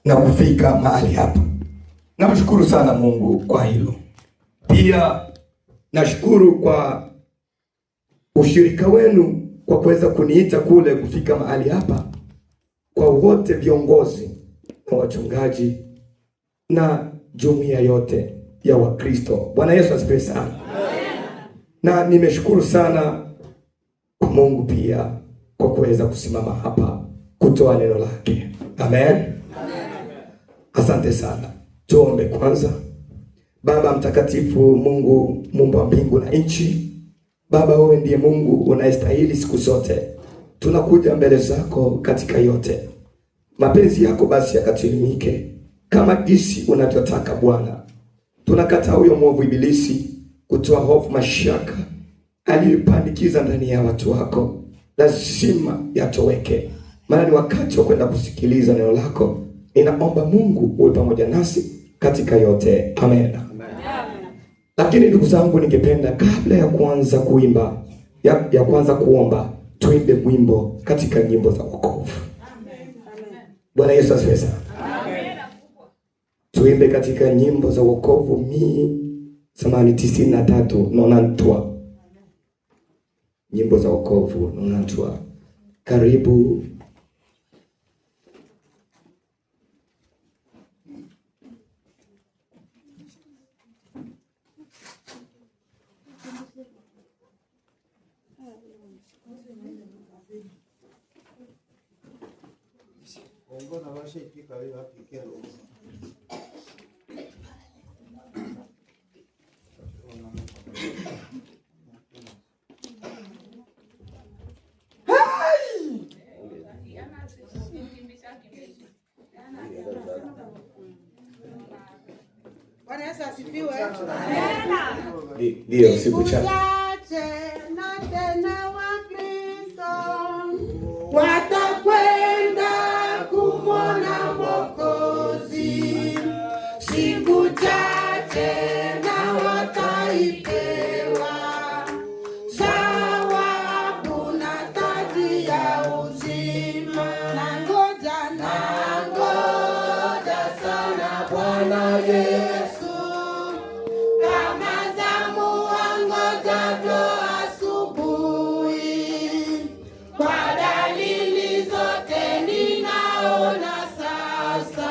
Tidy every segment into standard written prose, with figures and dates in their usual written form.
Na kufika mahali hapa. Namshukuru sana Mungu kwa hilo. Pia nashukuru kwa ushirika wenu kwa kuweza kuniita kule kufika mahali hapa, kwa wote viongozi na wachungaji na jumuiya yote ya Wakristo. Bwana Yesu asifiwe sana. Na nimeshukuru sana kwa Mungu pia kwa kuweza kusimama hapa kutoa neno lake. Amen. Asante sana. Tuombe kwanza. Baba mtakatifu, Mungu muumba wa mbingu na nchi, Baba wewe ndiye Mungu unayestahili siku zote. Tunakuja mbele zako katika yote. Mapenzi yako basi yakatimike kama jinsi unavyotaka Bwana. Tunakataa huyo mwovu Ibilisi kutoa hofu, mashaka aliyopandikiza ndani ya watu wako, lazima yatoweke, maana ni wakati wa kwenda kusikiliza neno lako. Ninaomba Mungu uwe pamoja nasi katika yote, amen. Lakini ndugu zangu, ningependa kabla ya kuanza kuimba ya kuanza kuomba, tuimbe wimbo katika nyimbo za wokovu. Bwana Yesu asifiwe sana. Tuimbe katika nyimbo za wokovu mi samani 93 nonantwa, nyimbo za wokovu nonantwa. Karibu. Bwana Yesu asifiwe. Ndio, siku chache na tena Wakristo watakwenda kumwona Mwokozi, siku chache na wataipewa thawabu na taji ya uzima. Nangoja, nangoja sana Bwana Yesu, kama zamu angojavyo asubuhi. Kwa dalili zote ninaona sasa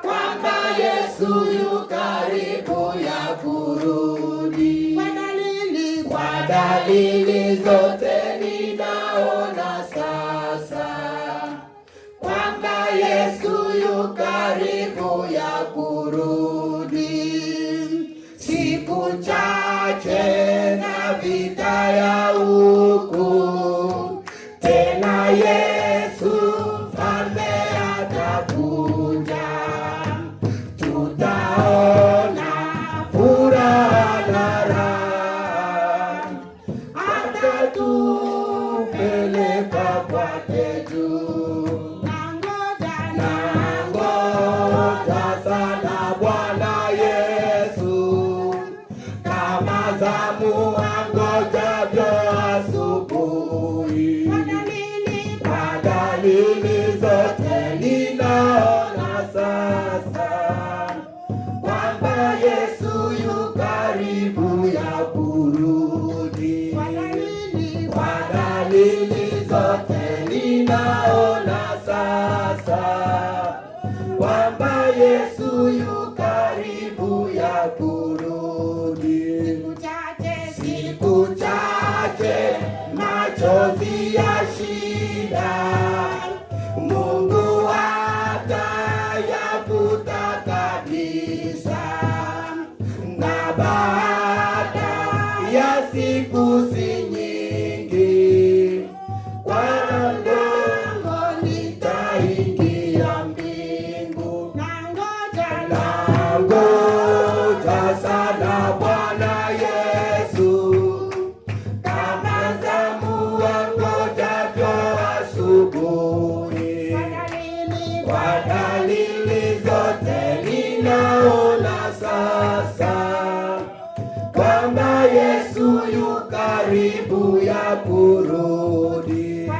kwamba Yesu yu karibu ya kurudi. Kwa dalili zote ninaona sasa kwamba Yesu yu karibu ya kurudi. Siku chache na vita ya huku, tena Yesu mfalme atakuja. Tutaona furaha na raha, atatupeleka kwake juu. Nangoja sana Bwana Yesu, kama zamu angojavyo asubuhi. Kwa dalili zote ninaona sasa kwamba Yesu yu karibu ya kurudi. Kwa dalili zote ninaona sasa kwamba Yesu yu karibu ya kurudi. Siku chache machozi ya shida, Mungu atayafuta kabisa, na baada ya siku si nyingi, kwa mlango nitaingia mbingu. Nangoja sana Bwana Yesu, kama zamu angojavyo asubuhi. Kwa dalili zote ninaona sasa kwamba Yesu yu karibu ya kurudi.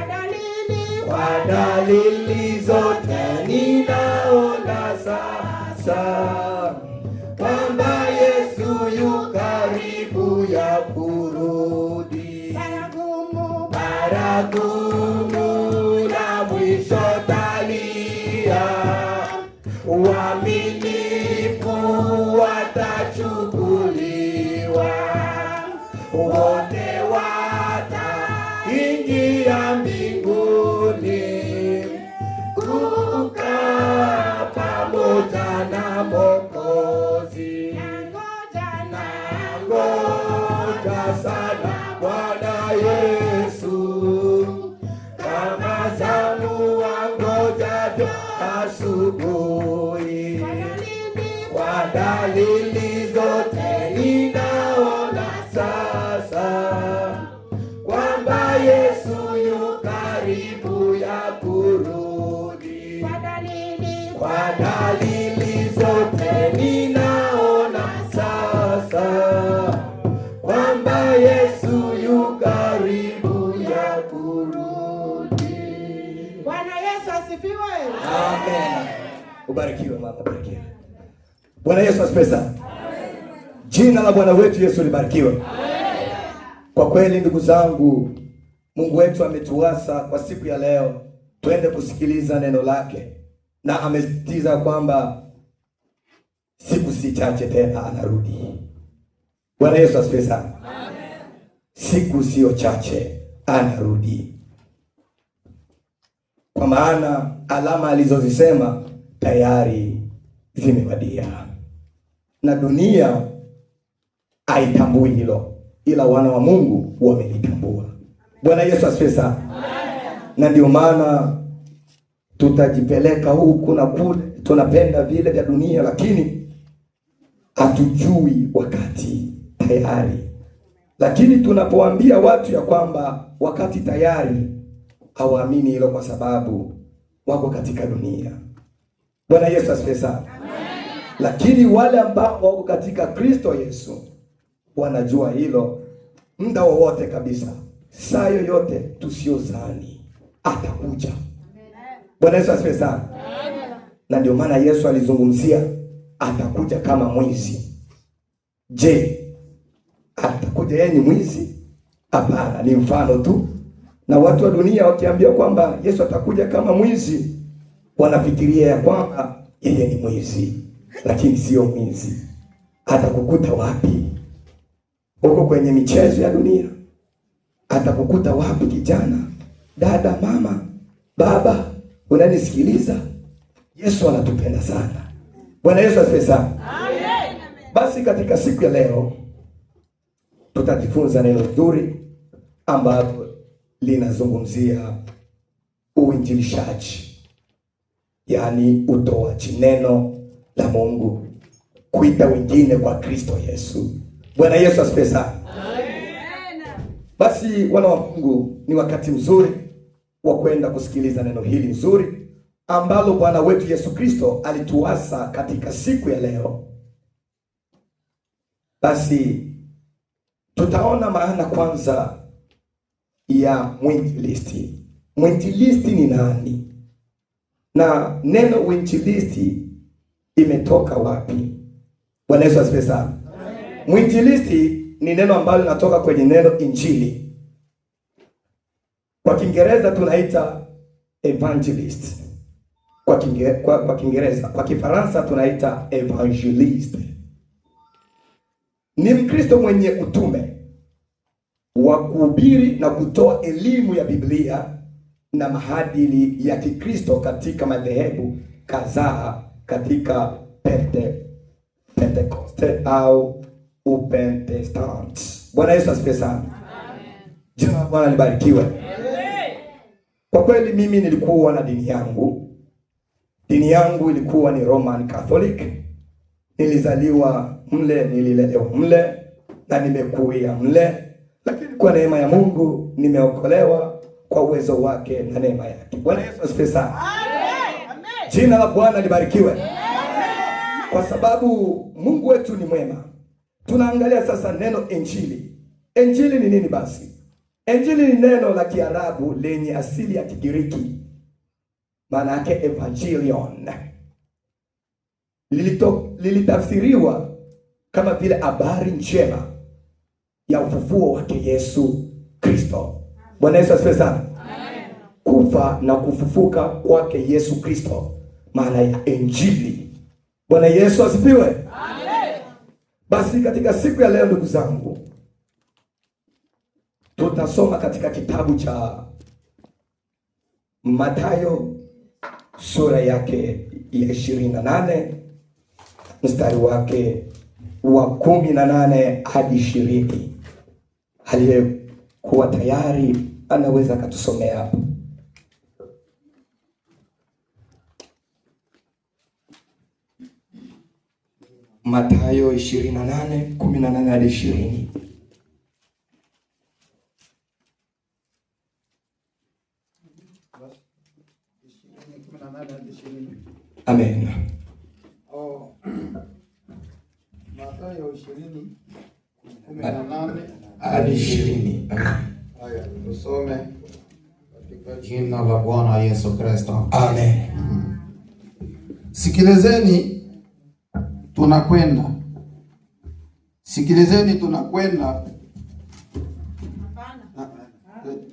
Kwa dalili zote ninaona asubuhi. Kwa dalili zote ninaona sasa kwamba Yesu yu karibu ya kurudi. Kwa dalili zote ninaona sasa kwamba Yesu yu karibu ya kurudi. Bwana Yesu asifiwe. Amen. Ubarikiwe mama, ubarikiwe. Bwana Yesu asifiwe sana. Jina la Bwana wetu Yesu libarikiwe. Kwa kweli ndugu zangu, Mungu wetu ametuasa kwa siku ya leo twende kusikiliza neno lake, na amesisitiza kwamba siku si chache tena anarudi. Bwana Yesu asifiwe sana. Siku sio chache anarudi, kwa maana alama alizozisema tayari zimewadia, na dunia haitambui hilo, ila wana wa Mungu wamelitambua. Bwana Yesu asifiwe sana. Na ndio maana tutajipeleka huku na kule, tunapenda vile vya dunia, lakini hatujui wakati tayari. Lakini tunapoambia watu ya kwamba wakati tayari, hawaamini hilo kwa sababu wako katika dunia. Bwana Yesu asifiwe sana. Lakini wale ambao wako katika Kristo Yesu wanajua hilo, muda wowote kabisa, saa yoyote tusiozani atakuja. Bwana Yesu asifiwe sana. Na ndio maana Yesu alizungumzia atakuja kama mwizi. Je, atakuja yeye ni mwizi? Hapana, ni mfano tu. Na watu wa dunia wakiambia kwamba Yesu atakuja kama mwizi, wanafikiria ya kwamba yeye ni mwizi, lakini sio mwizi. Atakukuta wapi? Huko kwenye michezo ya dunia. Atakukuta wapi kijana, dada, mama, baba, unanisikiliza? Yesu anatupenda sana. Bwana Yesu asifiwe sana. Basi katika siku ya leo tutajifunza neno zuri ambalo linazungumzia uinjilishaji, yaani utoaji neno la Mungu, kuita wengine kwa Kristo Yesu. Bwana Yesu asifiwe sana. Basi wana wa Mungu, ni wakati mzuri wa kwenda kusikiliza neno hili nzuri ambalo Bwana wetu Yesu Kristo alituasa katika siku ya leo. Basi tutaona maana kwanza ya mwinjilisti. Mwinjilisti ni nani? Na neno uinjilisti imetoka wapi? Bwana Yesu asifiwe sana. Mwinjilisti ni neno ambalo linatoka kwenye neno injili. Kwa Kiingereza tunaita evangelist. Kwa Kiingereza, kwa Kifaransa tunaita evangelist. Ni Mkristo mwenye utume wa kuhubiri na kutoa elimu ya Biblia na maadili ya Kikristo katika madhehebu kadhaa katika Pentekoste au Upentestant. Bwana Yesu asifiwe sana. Jina la Bwana libarikiwe. Kwa kweli mimi nilikuwa na dini yangu. Dini yangu ilikuwa ni Roman Catholic. Nilizaliwa mle, nililelewa mle na nimekuia mle, lakini kwa neema ya Mungu nimeokolewa kwa uwezo wake na neema yake. Bwana Yesu asifiwe sana. Jina la Bwana libarikiwe. Kwa sababu Mungu wetu ni mwema. Tunaangalia sasa neno injili. Injili ni nini basi? Injili ni neno la Kiarabu lenye asili ya Kigiriki. Maana yake evangelion. Lilitafsiriwa kama vile habari njema ya ufufuo wake Yesu Kristo. Bwana Yesu asifiwe sana. Kufa na kufufuka kwake Yesu Kristo, maana ya injili. Bwana Yesu asifiwe. Amen. Basi katika siku ya leo ndugu zangu, tutasoma katika kitabu cha Mathayo sura yake ya 28 mstari wake wa 18 hadi 20. Aliyekuwa tayari anaweza akatusomea hapo. Mathayo 28:18 hadi 20. Amen. Oh, Mathayo 20:18 hadi 20. Amen. Haya, tusome katika jina la Bwana Yesu Kristo. Amen. Sikilizeni, tunakwenda. Sikilizeni, tunakwenda.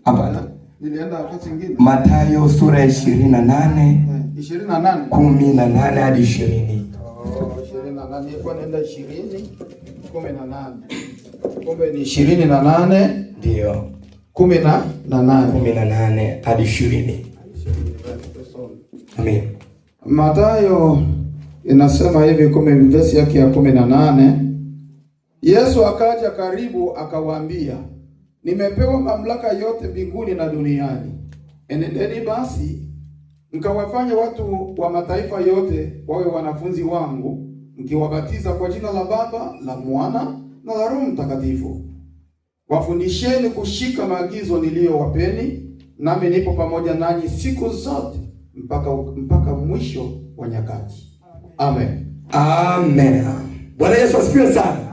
Hapana. Nilienda wakati mwingine. Mathayo sura ya 28 28 18 hadi 20. Oh, 28. Nilikuwa naenda 20:18. Kumbe ni 28 ndio 18. 18 hadi 20. Amen. Mathayo inasema hivi verse yake ya 18. Yesu akaja karibu akawaambia, nimepewa mamlaka yote mbinguni na duniani. Enendeni basi mkawafanye watu wa mataifa yote wawe wanafunzi wangu, mkiwabatiza kwa jina la Baba, la Mwana na la Roho Mtakatifu. Wafundisheni kushika maagizo niliyowapeni, nami nipo pamoja nanyi siku zote mpaka mwisho wa nyakati. Amen. Amen. Bwana Yesu asifiwe sana. Amen.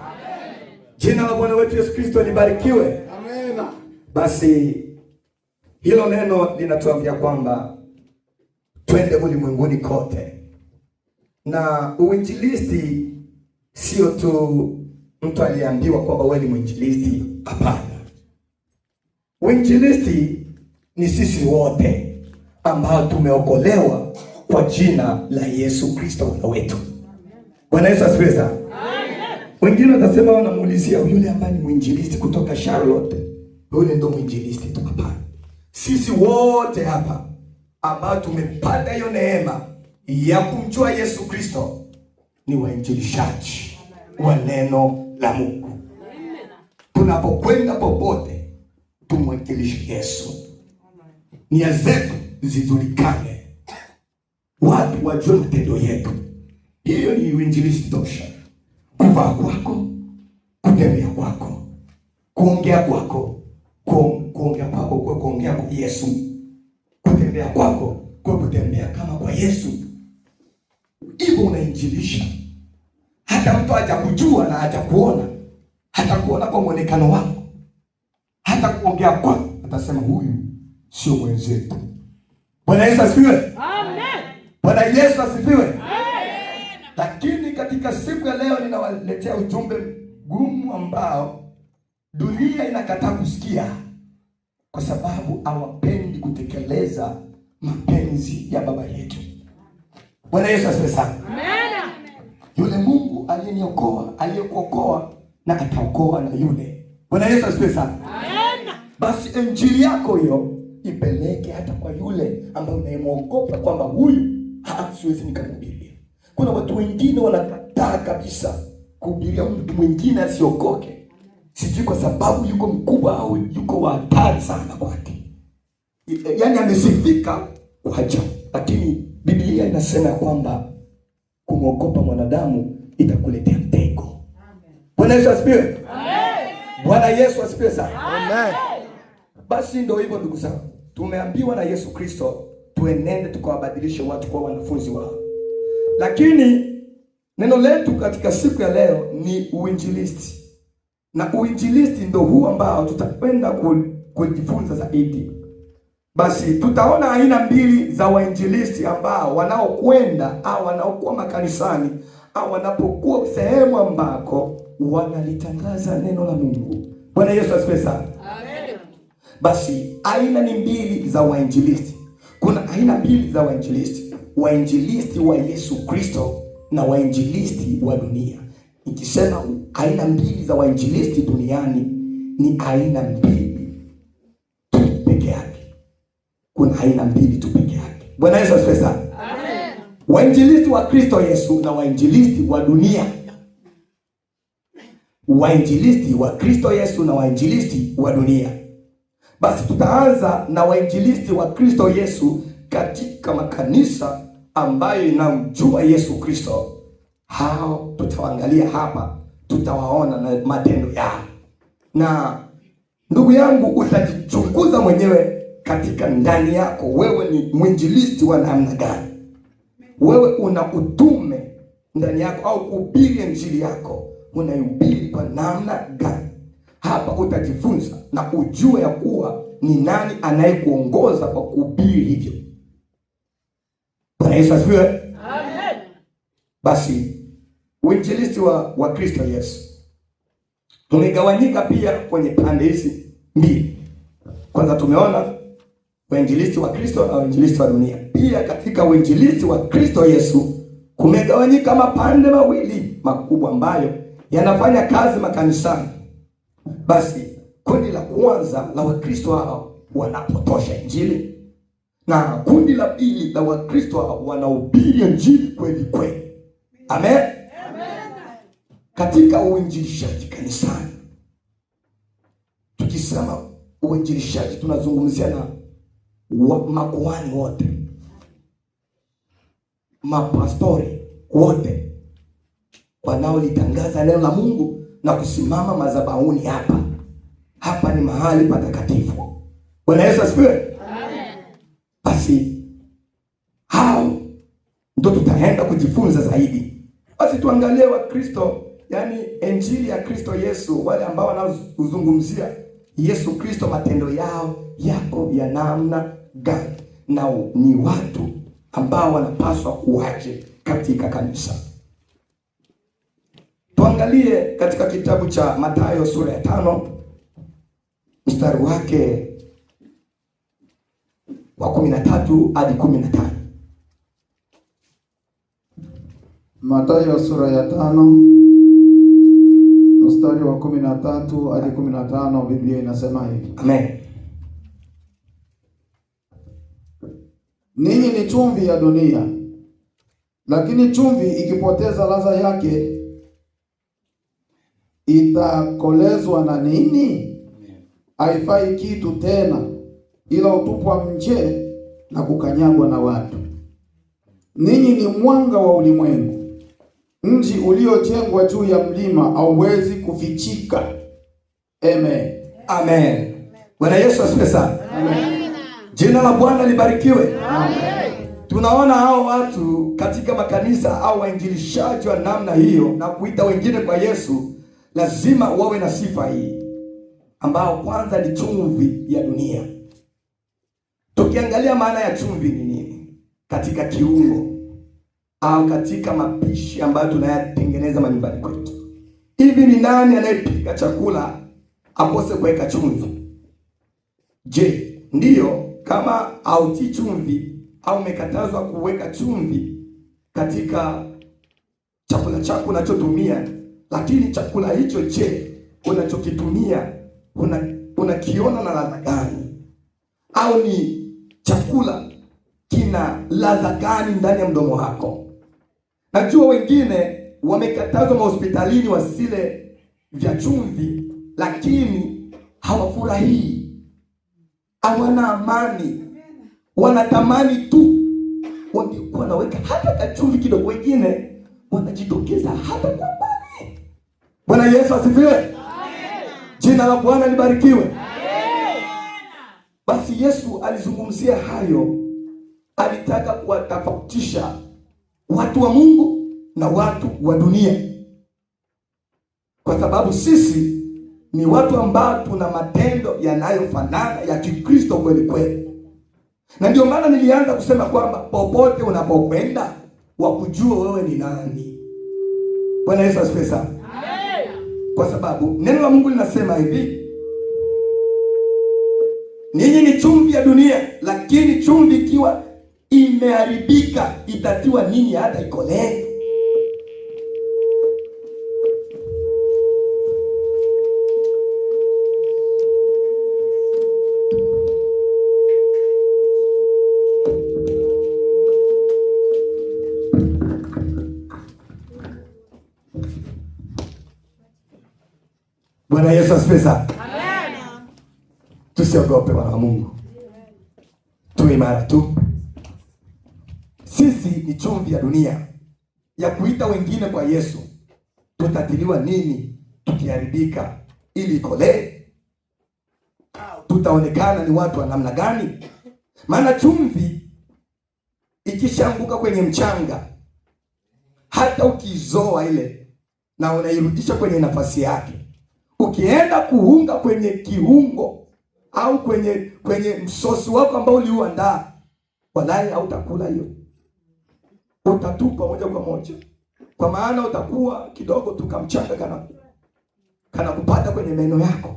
Jina la Bwana wetu Yesu Kristo libarikiwe. Amen. Basi hilo neno linatuambia kwamba twende ulimwenguni kote. Na uinjilisti sio tu mtu aliambiwa kwamba wewe ni mwinjilisti. Hapana. Uinjilisti ni sisi wote ambao tumeokolewa kwa jina la Yesu Kristo Bwana wetu. Bwana Yesu asifiwe sana. Wengine watasema wanamuulizia yule ambaye ni mwinjilisti kutoka Charlotte, yule ndo mwinjilisti tu. Hapana. Sisi wote hapa ambao tumepata hiyo neema ya kumjua Yesu Kristo ni wainjilishaji wa neno la Mungu. Tunapokwenda popote tumwakilishe Yesu. Nia zetu zijulikane, watu wajue matendo yetu. Hiyo ni uinjilisti tosha. Kuvaa kwako, kutembea kwako, kuongea kwako, kuongea kwako kwa kuongea kwa Yesu, kutembea kwako kwa kutembea kama kwa Yesu. Hivyo unainjilisha. Hata mtu hajakujua na hajakuona, hata kuona kwa muonekano wako, hata kuongea kwako, atasema huyu sio mwenzetu. Bwana Yesu asifiwe. Amen. Bwana Yesu asifiwe. Amen. Lakini katika siku ya leo ninawaletea ujumbe gumu ambao dunia inakataa kusikia kwa sababu hawapendi kutekeleza mapenzi ya Baba yetu. Bwana Yesu asifiwe sana. Amen. Yule Mungu aliyeniokoa, aliyekuokoa na ataokoa na yule. Bwana Yesu asifiwe sana. Amen. Basi injili yako hiyo ipeleke hata kwa yule ambaye unayemuogopa kwamba huyu siwezi nikamhubiria. Kuna watu wengine wanakataa kabisa kuhubiria mtu mwingine asiokoke, sijui kwa sababu yuko mkubwa au yuko wa hatari sana kwake, yaani amesifika kwa ajabu. Lakini Biblia inasema kwamba kumwogopa mwanadamu itakuletea mtego. Bwana Yesu asifiwe. Bwana Yesu asifiwe sana. Amen. Basi ndio hivyo ndugu zangu, tumeambiwa na Yesu Kristo tuenende tukawabadilishe watu kwa wanafunzi wao. Lakini neno letu katika siku ya leo ni uinjilisti. Na uinjilisti ndio huu ambao tutakwenda kujifunza zaidi. Basi tutaona aina mbili za wainjilisti ambao wanaokwenda au wanaokuwa makanisani au wanapokuwa sehemu ambako wanalitangaza neno la Mungu. Bwana Yesu asifiwe sana. Amen. Basi aina ni mbili za wainjilisti. Kuna aina mbili za wainjilisti. Wainjilisti wa Yesu Kristo na wainjilisti wa dunia. Nikisema aina mbili za wainjilisti duniani ni aina mbili tu peke yake. Kuna aina mbili tu peke yake. Bwana Yesu asifiwe sana. Amen. Wainjilisti wa Kristo Yesu na wainjilisti wa dunia. Wainjilisti wa Kristo Yesu na wainjilisti wa dunia. Basi tutaanza na wainjilisti wa Kristo Yesu katika makanisa ambayo inamjua Yesu Kristo. Hao tutawaangalia hapa, tutawaona na matendo yao. Na ndugu yangu, utajichunguza mwenyewe katika ndani yako, wewe ni mwinjilisti wa namna gani? Wewe una utume ndani yako au kuhubiri injili yako unaihubiri kwa namna gani? Hapa utajifunza na ujue ya kuwa ni nani anayekuongoza kwa kuhubiri hivyo. Bwana Yesu asifiwe. Amen. Basi uinjilisti wa Kristo Yesu umegawanyika pia kwenye pande hizi mbili. Kwanza tumeona wainjilisti wa Kristo na wainjilisti wa dunia. Pia katika uinjilisti wa Kristo Yesu kumegawanyika mapande mawili makubwa ambayo yanafanya kazi makanisani. Basi kundi la kwanza la Wakristo hao wanapotosha injili, na kundi la pili la Wakristo hao wanahubiri injili kweli kweli. Amen. Amen. Katika uinjilishaji kanisani, tukisema uinjilishaji tunazungumzia na makuhani wote, mapastori wote wanaolitangaza neno la Mungu na kusimama madhabahuni hapa. Hapa ni mahali patakatifu. Bwana Yesu asifiwe. Amen. Basi hao ndio tutaenda kujifunza zaidi. Basi tuangalie Wakristo, yani injili ya Kristo Yesu, wale ambao wanaozungumzia Yesu Kristo, matendo yao yako ya namna gani, na ni watu ambao wanapaswa kuwaje katika kanisa. Tuangalie katika kitabu cha Mathayo sura ya 5 mstari wake wa 13 hadi 15. Mathayo sura ya 5 mstari wa 13 hadi 15, Biblia inasema hivi. Amen. Ninyi ni chumvi ya dunia, lakini chumvi ikipoteza ladha yake itakolezwa na nini? Haifai kitu tena, ila utupwa nje na kukanyagwa na watu. Ninyi ni mwanga wa ulimwengu. Mji uliojengwa juu ya mlima hauwezi kufichika. Amen. Amen. Bwana Yesu asifiwe sana. Amen. Jina la Bwana libarikiwe. Amen. Tunaona hao watu katika makanisa au wainjilishaji wa namna hiyo na kuita wengine kwa Yesu, lazima wawe na sifa hii ambao kwanza ni chumvi ya dunia. Tukiangalia maana ya chumvi ni nini katika kiungo au katika mapishi ambayo tunayatengeneza manyumbani kwetu, hivi ni nani anayepika chakula akose kuweka chumvi? Je, ndiyo kama hautii chumvi au umekatazwa kuweka chumvi katika chakula chako unachotumia, lakini chakula hicho, je, unachokitumia unakiona na ladha gani? Au ni chakula kina ladha gani ndani ya mdomo wako? Najua wengine wamekatazwa mahospitalini wasile vya chumvi, lakini hawafurahii, hawana amani, wanatamani tu wangekuwa naweka hata kachumvi kidogo. Wengine wanajitokeza hata kwa mbali. Bwana Yesu asifiwe. Jina la Bwana libarikiwe. Basi Yesu alizungumzia hayo, alitaka kuwatofautisha watu wa Mungu na watu wa dunia, kwa sababu sisi ni watu ambao tuna matendo yanayofanana ya Kikristo kweli kweli. Na ndio maana nilianza kusema kwamba popote unapokwenda wakujue wewe ni nani. Bwana Yesu asifiwe sana. Kwa sababu neno la Mungu linasema hivi, ninyi ni chumvi ya dunia, lakini chumvi ikiwa imeharibika itatiwa nini hata ikolee? Bwana Yesu asifiwe sana. Amen. Tusiogope wana wa Mungu, tuwe imara tu. Sisi ni chumvi ya dunia. ya kuita wengine kwa Yesu, tutatiliwa nini tukiharibika ili ikolee? Tutaonekana ni watu wa namna gani? Maana chumvi ikishaanguka kwenye mchanga, hata ukizoa ile na unairudisha kwenye nafasi yake, ukienda kuunga kwenye kiungo au kwenye msosi wako ambao uliuandaa, walai hautakula hiyo, utatupa moja kwa moja, kwa maana utakuwa kidogo tu kamchanga kana kupata kwenye meno yako.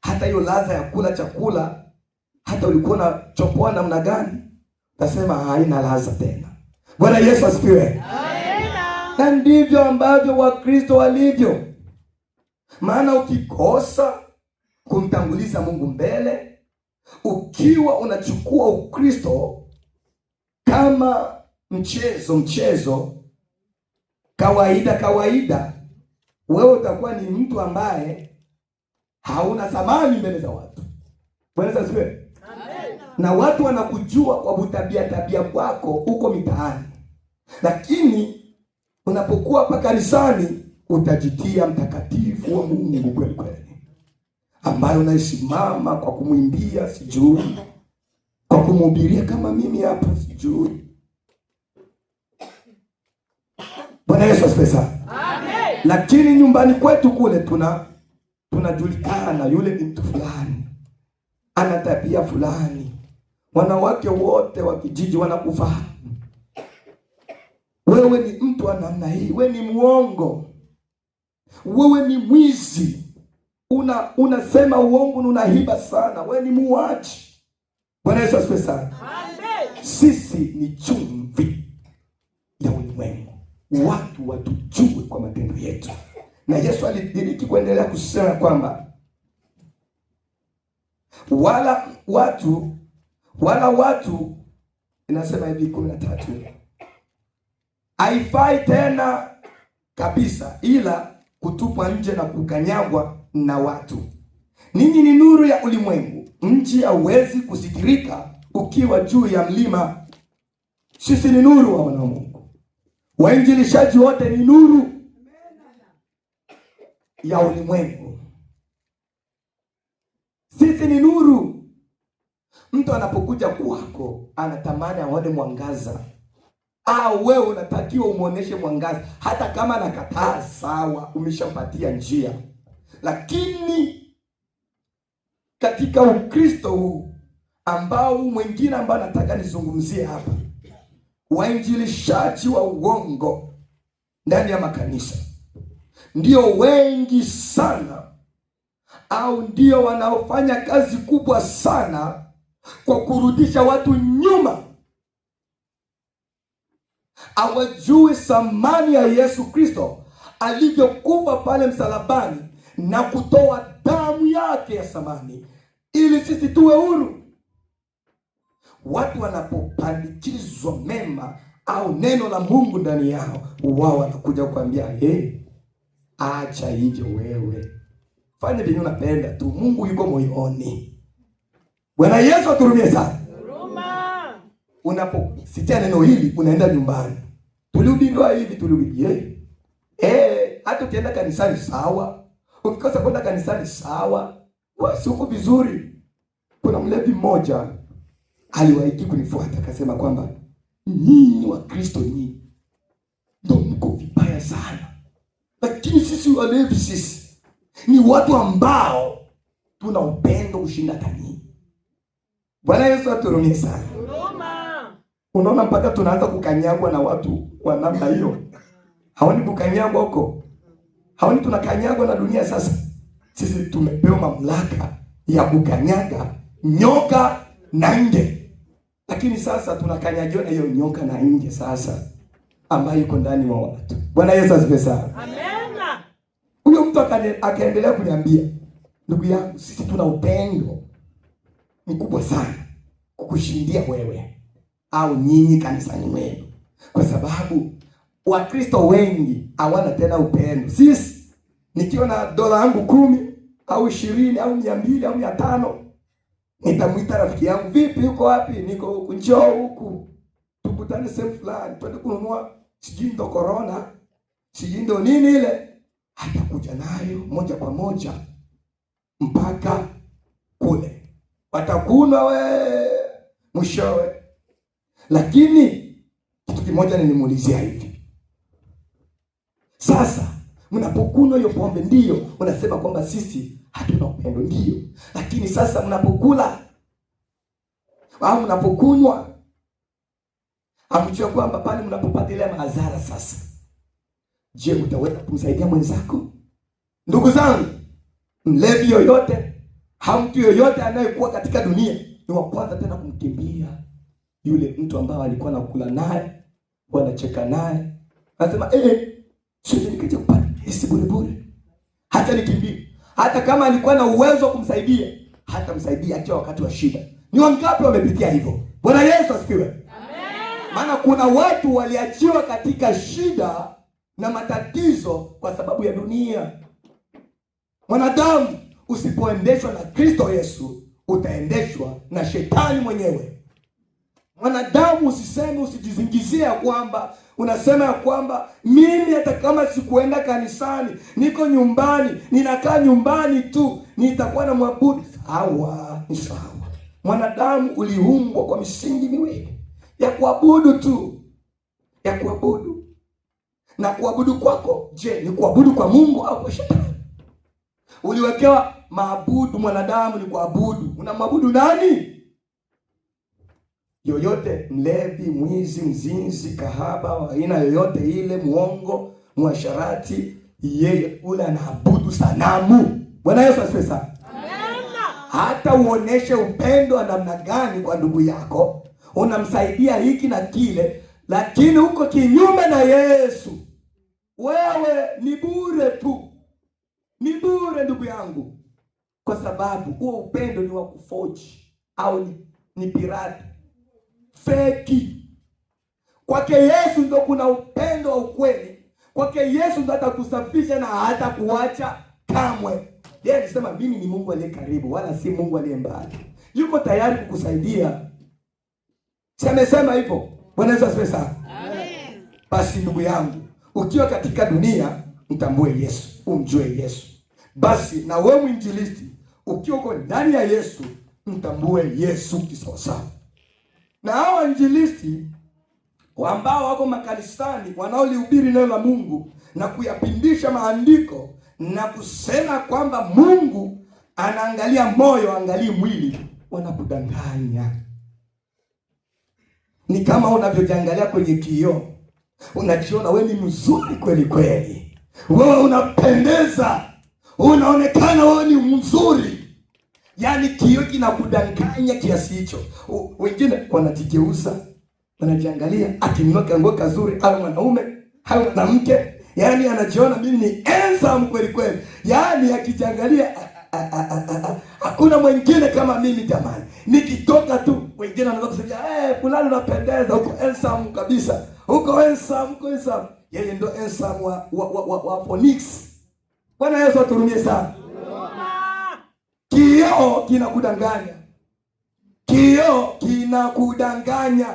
Hata hiyo ladha ya kula chakula, hata ulikuwa unachopoa namna gani, utasema haina ladha tena. Bwana Yesu asifiwe. Na ndivyo ambavyo Wakristo walivyo. Maana ukikosa kumtanguliza Mungu mbele, ukiwa unachukua Ukristo kama mchezo kawaida kawaida, wewe utakuwa ni mtu ambaye hauna thamani mbele za watu. Bwana asifiwe. Na watu wanakujua kwa tabia kwako huko mitaani, lakini unapokuwa hapa kanisani utajitia mtakatifu wa Mungu kweli kweli, ambaye unaisimama kwa kumwimbia sijui, kwa kumhubiria kama mimi hapa sijui. Bwana Yesu asifiwe sana. Amen. Lakini nyumbani kwetu kule tunajulikana, yule ni mtu fulani, ana tabia fulani, wanawake wote wa kijiji wanakufahamu. Wewe ni mtu wa namna hii, wewe ni muongo, wewe ni mwizi, unasema uongo na unahiba sana, wewe ni muuaji. Bwana Yesu asifiwe sana. Amen. Sisi ni chumvi ya ulimwengu, watu watujue kwa matendo yetu. Na Yesu alidiriki kuendelea kusema kwamba wala watu, inasema hivi 13, haifai tena kabisa ila kutupwa nje na kukanyagwa na watu. Ninyi ni nuru ya ulimwengu, mji hauwezi kusitirika ukiwa juu ya mlima. Sisi ni nuru wa wana wa Mungu. Wainjilishaji wote ni nuru ya ulimwengu. Sisi ni nuru. Mtu anapokuja kwako anatamani aone mwangaza. Au wewe unatakiwa umuoneshe mwangaza, hata kama anakataa, sawa, umeshampatia njia. Lakini katika Ukristo huu ambao mwingine ambao nataka nizungumzie hapa, wainjilishaji wa uongo ndani ya makanisa ndio wengi sana, au ndio wanaofanya kazi kubwa sana kwa kurudisha watu nyuma. Hawajui thamani ya Yesu Kristo alivyokufa pale msalabani na kutoa damu yake ya thamani ili sisi tuwe huru. Watu wanapopandikizwa mema au neno la Mungu ndani yao, wao wanakuja kuambia, hey, acha hivyo wewe, fanya vile unapenda tu, Mungu yuko moyoni. Bwana Yesu aturumie sana. Unaposikia neno hili unaenda nyumbani, tulihubiriwa hivi, tulihubiriwa hata ukienda kanisani sawa, ukikosa kwenda kanisani sawa, wewe uko vizuri. Kuna mlevi mmoja aliwahi kunifuata akasema kwamba nyinyi wa Kristo nyinyi ndio mko vibaya sana, lakini sisi walevi sisi ni watu ambao tuna upendo kushinda hata nyinyi. Bwana Yesu aturumie sana. Unaona, mpaka tunaanza kukanyagwa na watu wa namna hiyo. Haoni kukanyagwa huko? Haoni tunakanyagwa na dunia sasa? Sisi tumepewa mamlaka ya kukanyaga nyoka na nge. Lakini sasa tunakanyagiwa na hiyo nyoka na nge sasa ambayo iko ndani mwa watu. Bwana Yesu asifiwe sana. Amen. Huyo mtu akaendelea kuniambia, ndugu yangu, sisi tuna upendo mkubwa sana kukushindia wewe au nyinyi kanisani mwenu, kwa sababu Wakristo wengi hawana tena upendo. Sisi nikiwa na dola yangu 10 au 20 au 200 au 500, nitamuita rafiki yangu, vipi, uko wapi? Niko huku, njoo huku tukutane sehemu fulani, twende kununua sijui ndo corona, sijui ndo nini ile, atakuja nayo moja kwa moja mpaka kule, watakunwa we mwishowe. Lakini kitu kimoja nilimuulizia hivi, sasa mnapokunywa hiyo pombe, ndiyo unasema kwamba sisi hatuna upendo, ndiyo, lakini sasa mnapokula au mnapokunywa, hamjua kwamba pale mnapopata ile madhara sasa, je, utaweza kumsaidia mwenzako? Ndugu zangu, mlevi yoyote au mtu yoyote anayekuwa katika dunia ni wa kwanza tena kumkimbia yule mtu ambaye alikuwa anakula naye, wanacheka naye, anasema siwezi nikaja kupata kesi bure bure, hata nikimbie. Hata kama alikuwa na uwezo wa kumsaidia, hata msaidia hata wakati wa shida. Ni wangapi wamepitia hivyo? Bwana Yesu asifiwe. Amen. Maana kuna watu waliachiwa katika shida na matatizo kwa sababu ya dunia. Mwanadamu usipoendeshwa na Kristo Yesu, utaendeshwa na shetani mwenyewe. Mwanadamu usiseme, usijizingizie kwamba unasema ya kwamba mimi hata kama sikuenda kanisani, niko nyumbani, ninakaa nyumbani tu, nitakuwa na mwabudu. Sawa, ni sawa. Mwanadamu uliumbwa kwa misingi miwili ya kuabudu tu, ya kuabudu. Na kuabudu kwako, je, ni kuabudu kwa Mungu au kwa shetani? Uliwekewa maabudu, mwanadamu ni kuabudu. Unamwabudu nani? Yoyote, mlevi, mwizi, mzinzi, kahaba, aina yoyote ile, muongo, mwasharati, yeye ule anaabudu sanamu. Bwana Yesu asifiwe sana. Hata uoneshe upendo wa namna gani kwa ndugu yako, unamsaidia hiki na kile, lakini uko kinyume na Yesu, wewe ni bure tu, ni bure ndugu yangu, kwa sababu huo upendo ni wa kufoji au ni pirati feki. Kwake Yesu ndo kuna upendo wa ukweli. Kwake Yesu ndo atakusafisha na hata kuacha kamwe. Yeye alisema mimi ni Mungu aliye karibu, wala si Mungu aliye mbali. Yuko tayari kukusaidia. Si amesema hivyo? Bwana Yesu asifiwe sana. Amen. Basi ndugu yangu, ukiwa katika dunia mtambue Yesu, umjue Yesu. Basi na wewe mwinjilisti, ukiwa uko ndani ya Yesu, mtambue Yesu kisawasawa. Na hawa injilisti ambao wako makanisani wanaolihubiri neno la Mungu na kuyapindisha maandiko na kusema kwamba Mungu anaangalia moyo, angalii mwili, wanakudanganya. Ni kama unavyojiangalia kwenye kioo, unajiona wewe ni mzuri kweli kweli, wewe unapendeza, unaonekana wewe ni mzuri. Yaani kioo kinakudanganya kiasi hicho. Wengine wanajigeuza, wanajiangalia, akinunua kanguo kazuri, au mwanaume au mwanamke, yaani anajiona mimi ni handsome kweli kweli. Yaani akijiangalia, hakuna mwingine kama mimi jamani. Nikitoka tu wengine wanaanza kusema, fulani unapendeza, uko handsome kabisa. Uko handsome, uko handsome. Yeye ndo handsome wa Phoenix. Bwana Yesu aturumie sana. Kioo kinakudanganya. Kioo kinakudanganya.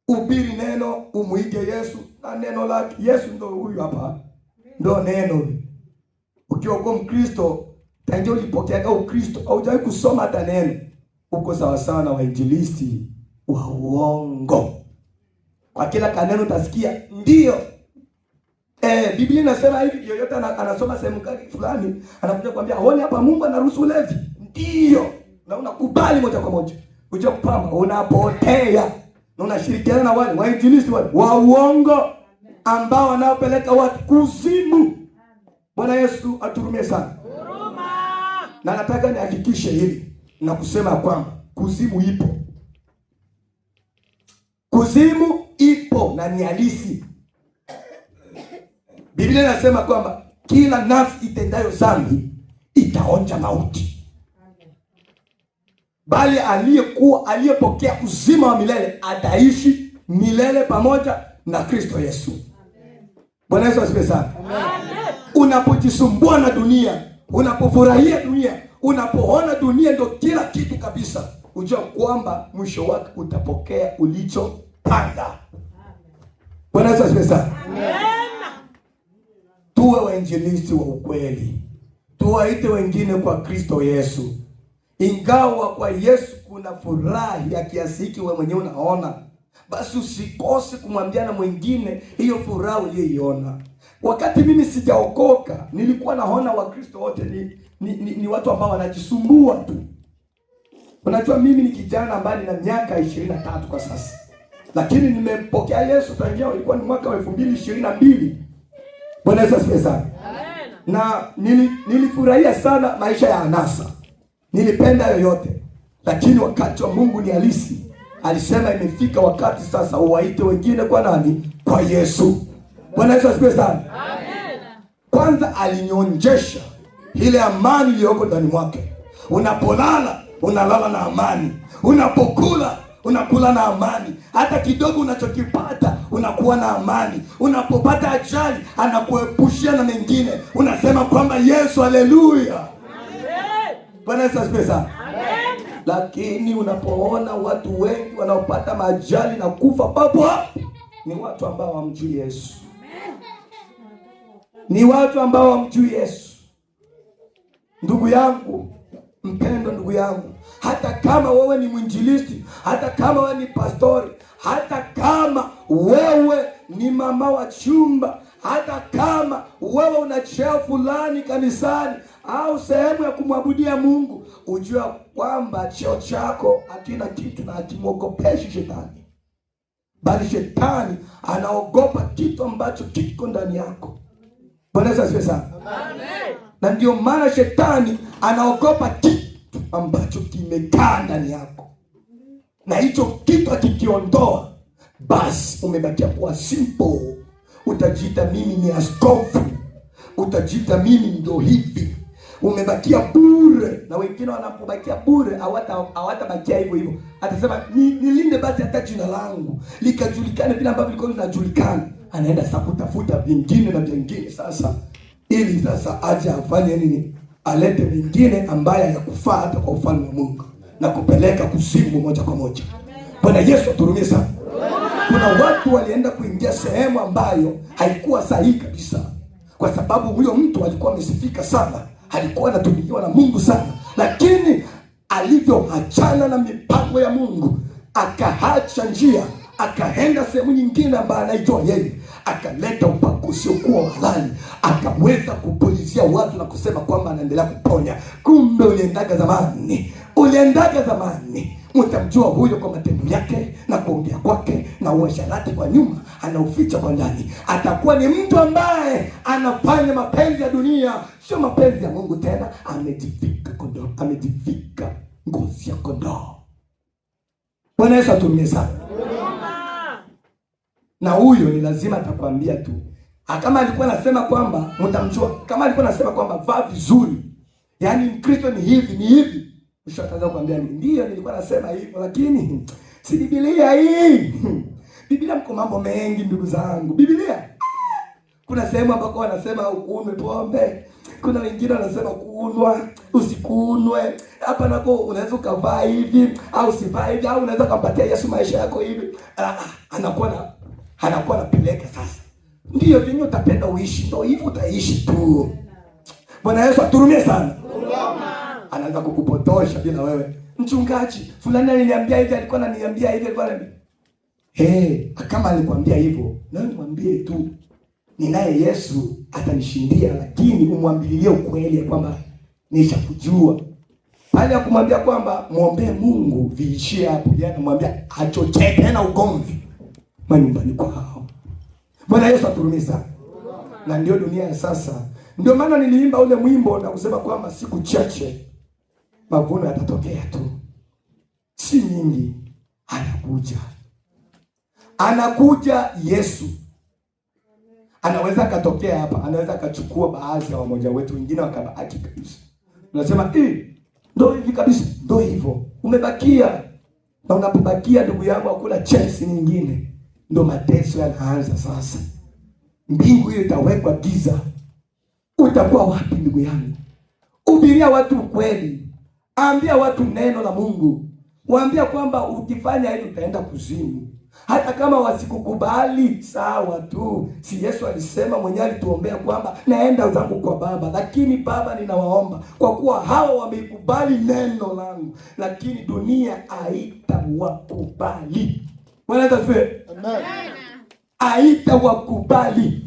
Ubiri neno, umuige Yesu na neno lake. Yesu ndo huyu hapa. Ndo neno. Ukiwa uko Mkristo, tangia ulipokeaga Ukristo, haujawahi kusoma hata neno. Uko sawa sawa na wainjilisti wa uongo. Kwa kila kaneno utasikia ndio. Biblia inasema hivi, yoyote anasoma sehemu fulani, anakuja kuambia, "Honi hapa Mungu anaruhusu ulevi." Ndio. Na unakubali moja kwa moja. Unajua kwamba unapotea na unashirikiana na wale wainjilisti wale wa uongo ambao wanaopeleka watu kuzimu. Bwana Yesu aturumie sana. Huruma. Na nataka nihakikishe hili na kusema kwamba kuzimu ipo. Kuzimu ipo na ni halisi. Biblia inasema kwamba kila nafsi itendayo dhambi itaonja mauti. Bali aliyepokea uzima wa milele ataishi milele pamoja na Kristo Yesu. Bwana Yesu asifiwe sana. Unapojisumbua na dunia, unapofurahia dunia, unapoona dunia ndio kila kitu kabisa, ujua kwamba mwisho wake utapokea ulichopanda. Bwana Yesu asifiwe sana. Tuwe wainjilisti wa ukweli, tuwaite wengine kwa Kristo Yesu. Ingawa kwa Yesu kuna furaha ya kiasi hiki wewe mwenyewe unaona, basi usikose kumwambia na mwingine hiyo furaha uliyoiona. Wakati mimi sijaokoka, nilikuwa naona Wakristo wote ni watu ambao wanajisumbua tu. Unajua, mimi ni kijana ambaye nina miaka 23 kwa sasa, lakini nimempokea Yesu tangia ilikuwa ni mwaka wa 2022. Bwana Yesu asifiwe sana. Na nilifurahia sana maisha ya anasa, nilipenda yoyote, lakini wakati wa Mungu ni halisi. Alisema imefika wakati sasa uwaite wengine kwa nani? Kwa Yesu. Bwana Yesu asifiwe sana. Amen. Kwanza alinyonjesha ile amani iliyoko ndani mwake. Unapolala unalala na amani, unapokula unakula na amani, hata kidogo unachokipata unakuwa na amani. Unapopata ajali anakuepushia na mengine, unasema kwamba Yesu, haleluya. Bwana Yesu asifiwe sana. Lakini unapoona watu wengi wanaopata majali na kufa papo hapo, ni watu ambao hawamjui Yesu, ni watu ambao hawamjui Yesu. Ndugu yangu mpendo, ndugu yangu, hata kama wewe ni mwinjilisti, hata kama wewe ni pastori, hata kama wewe ni mama wa chumba, hata kama wewe una cheo fulani kanisani au sehemu ya kumwabudia Mungu, ujue kwamba cheo chako hakina kitu na hakimwogopeshi shetani, bali shetani anaogopa kitu ambacho kiko ndani yako. Bwana Yesu asifiwe sana. Amen. Na ndio maana shetani anaogopa kitu ambacho kimekaa ndani yako, na hicho kitu akikiondoa, basi umebakia kuwa simple. Utajiita mimi ni askofu, utajiita mimi ndo hivi, umebakia bure. Na wengine wanapobakia bure hawatabakia hivyo hivyo, atasema nilinde basi hata jina langu likajulikane vile ambavyo liko linajulikana. Anaenda sasa kutafuta vingine na vingine sasa, ili sasa aje afanye nini? Alete vingine ambaye hayakufaa hata kwa ufalme wa Mungu na kupeleka kuzimu moja kwa moja. Bwana Yesu aturumie sana. Kuna watu walienda kuingia sehemu ambayo haikuwa sahihi kabisa, kwa sababu huyo mtu alikuwa amesifika sana, alikuwa anatumikiwa na Mungu sana, lakini alivyoachana na mipango ya Mungu, akaacha njia, akaenda sehemu nyingine ambayo anaijua yeye, akaleta upako usiokuwa halali, akaweza kupulizia watu na kusema kwamba anaendelea kuponya. Kumbe uliendaga zamani, uliendaga zamani. Mtamjua huyo kwa matendo yake na kuongea kwake na uasherati kwa nyuma anauficha kwa ndani. Atakuwa ni mtu ambaye anafanya mapenzi ya dunia, sio mapenzi ya Mungu tena. Amejivika kondoo, amejivika ngozi ya kondoo. Bwana Yesu atumie sana. Na huyo ni lazima atakwambia tu. Kama alikuwa anasema kwamba mtamjua, kama alikuwa anasema kwamba vaa vizuri, yaani Mkristo ni hivi ni hivi, mwisho ataanza kuambia ndio nilikuwa nasema hivyo, lakini si Biblia hii. Biblia mko mambo mengi ndugu zangu. Biblia kuna sehemu ambako wanasema ukunywe pombe, kuna wengine wanasema kunywa usikunwe. Hapa nako unaweza ukavaa hivi au usivaa hivi, au unaweza kumpatia Yesu maisha yako hivi. Anakuwa anapeleka sasa. Ndio vyenye utapenda uishi, ndio hivyo utaishi tu. Bwana Yesu aturumie sana. Anaanza kukupotosha bila wewe. Mchungaji fulani aliniambia hivi, alikuwa ananiambia hivi, alikuwa ananiambia. Hey, kama alikwambia hivyo, na wewe mwambie tu, ninaye Yesu atanishindia, lakini umwambilie ukweli kwamba nishakujua. Pale ya kumwambia kwamba muombe Mungu viishie hapo, yeye anamwambia achochee tena ugomvi manyumbani kwao. Bwana Yesu aturumie sana. Na ndio dunia ya sasa. Ndio maana niliimba ule mwimbo na kusema kwamba siku chache mavuno yatatokea tu, si nyingi. Anakuja, anakuja Yesu. Anaweza akatokea hapa, anaweza akachukua baadhi ya wamoja wetu, wengine wakabaki kabisa. Unasema ndio hivi kabisa, ndio hivyo, umebakia. Na unapobakia ndugu yangu, hakuna chance nyingine, ndio mateso yanaanza sasa. Mbingu hiyo itawekwa giza. Utakuwa wapi ndugu yangu? Hubiria watu ukweli, ambia watu neno la Mungu, waambia kwamba ukifanya hivi utaenda kuzimu. Hata kama wasikukubali, sawa tu. Si Yesu alisema mwenyewe, alituombea kwamba naenda zangu kwa Baba, lakini Baba, ninawaomba kwa kuwa hawa wameikubali neno langu, lakini dunia haitawakubali. Bwana Yesu asifiwe. Amen. Haitawakubali.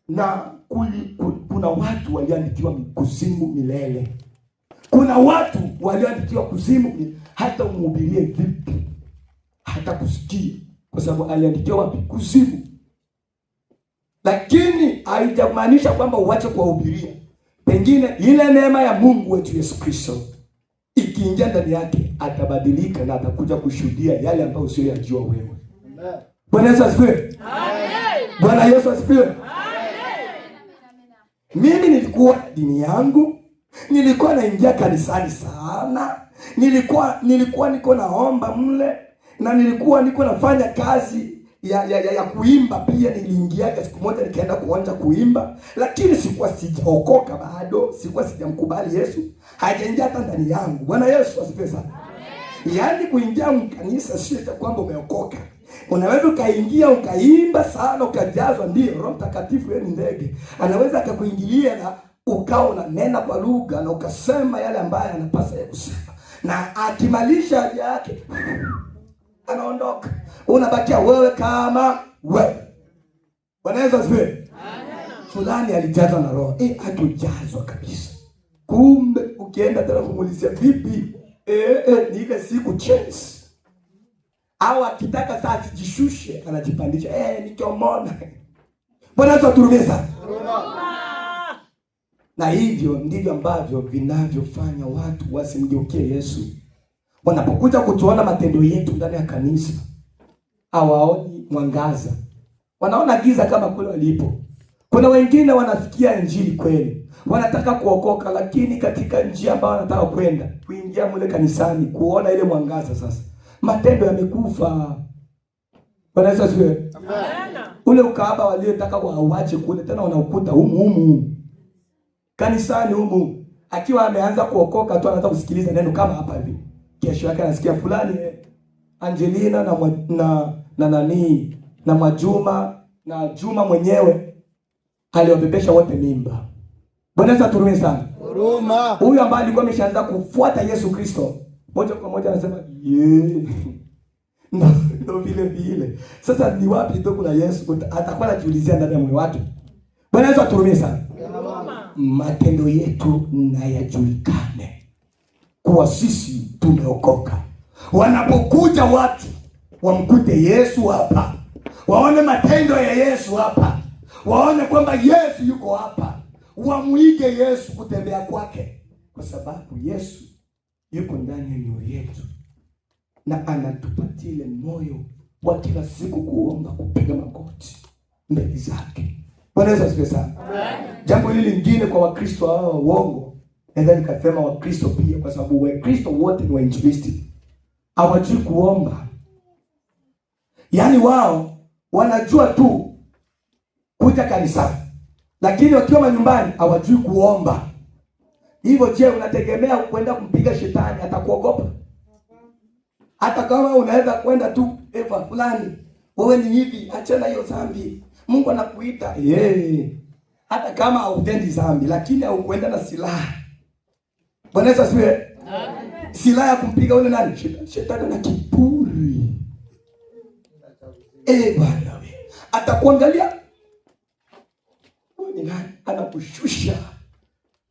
Na kuna watu walioandikiwa kuzimu milele. Kuna watu walioandikiwa kuzimu milele. Hata umhubirie vipi hata kusikia, kwa sababu aliandikiwa wapi? Kuzimu. Lakini haijamaanisha kwamba uache kuwahubiria. Pengine ile neema ya Mungu wetu Yesu Kristo ikiingia ndani yake atabadilika na atakuja kushuhudia yale ambayo usiyoyajua wewe. Bwana Yesu asifiwe. Bwana Yesu asifiwe. Mimi nilikuwa dini yangu, nilikuwa naingia kanisani sana, nilikuwa niko naomba mle, na nilikuwa niko nafanya kazi ya kuimba pia. Niliingia siku moja nikaenda kuonja kuimba, lakini sikuwa sijaokoka bado, sikuwa sijamkubali Yesu, hajaingia hata ndani yangu. Bwana Yesu asifiwe sana. Yaani kuingia mkanisa sio cha kwamba umeokoka. Unaweza ukaingia ukaimba sana ukajazwa, ndio Roho Mtakatifu yeye ni ndege, anaweza akakuingilia na ukawa unanena kwa lugha na ukasema yale ambayo anapasa yeye kusema, na akimalisha haja yake anaondoka, unabakia wewe kama wewe. Bwana Yesu asifiwe. Fulani alijazwa na Roho, hatujazwa kabisa. Kumbe ukienda tena kumuulizia vipi, ni ile siku chance au akitaka sasa asijishushe anajipandisha, nikiomona. Bwana Yesu atuhurumie sana. Na hivyo ndivyo ambavyo vinavyofanya watu wasimgeukie Yesu. Wanapokuja kutuona matendo yetu ndani ya kanisa, hawaoni mwangaza, wanaona giza kama kule walipo. Kuna wengine wanasikia injili kweli, wanataka kuokoka, lakini katika njia ambayo wanataka kwenda kuingia mule kanisani kuona ile mwangaza, sasa matendo yamekufa. Bwana Yesu asifiwe. Ule ukahaba waliotaka wauache kule, tena wanaukuta humu humu kanisani humu. Akiwa ameanza kuokoka tu anaanza kusikiliza neno kama hapa hivi, kesho yake anasikia fulani Angelina na nani na Mwajuma na Juma mwenyewe aliwabebesha wote mimba. Bwana Yesu atuhurumie sana. Huruma. Huyu ambaye alikuwa ameshaanza kufuata Yesu Kristo moja kwa moja anasema ye ndo vile vile. Sasa ni wapi ndio kuna Yesu? Atakuwa anajiulizia ndani ya moyo wake. Bwana Yesu atuhurumie sana. Matendo yetu na yajulikane kuwa sisi tumeokoka. Wanapokuja watu wamkute Yesu hapa, waone matendo ya Yesu hapa, waone kwamba Yesu yuko hapa, wamuige Yesu kutembea kwake, kwa sababu Yesu yuko ndani ya mioyo yetu na anatupatia ile moyo wa kila siku kuomba, kupiga magoti mbele zake. Bwana Yesu asifiwe sana. Jambo hili lingine kwa Wakristo hao uongo, naweza nikasema Wakristo pia, kwa sababu Wakristo wote ni wainjilisti, hawajui kuomba. Yaani wao wanajua tu kuja kanisani, lakini wakiwa manyumbani hawajui kuomba. Hivyo je, unategemea kwenda kumpiga shetani atakuogopa? Hata kama unaweza kwenda tu eva fulani, wewe ni hivi, achana hiyo dhambi, Mungu anakuita. Hata kama hautendi dhambi, lakini haukwenda na silaha. Bwana Yesu asifiwe. Silaha ya kumpiga yule nani? Shetani na kiburi. Bwana we. Atakuangalia. Wewe ni nani? Anakushusha.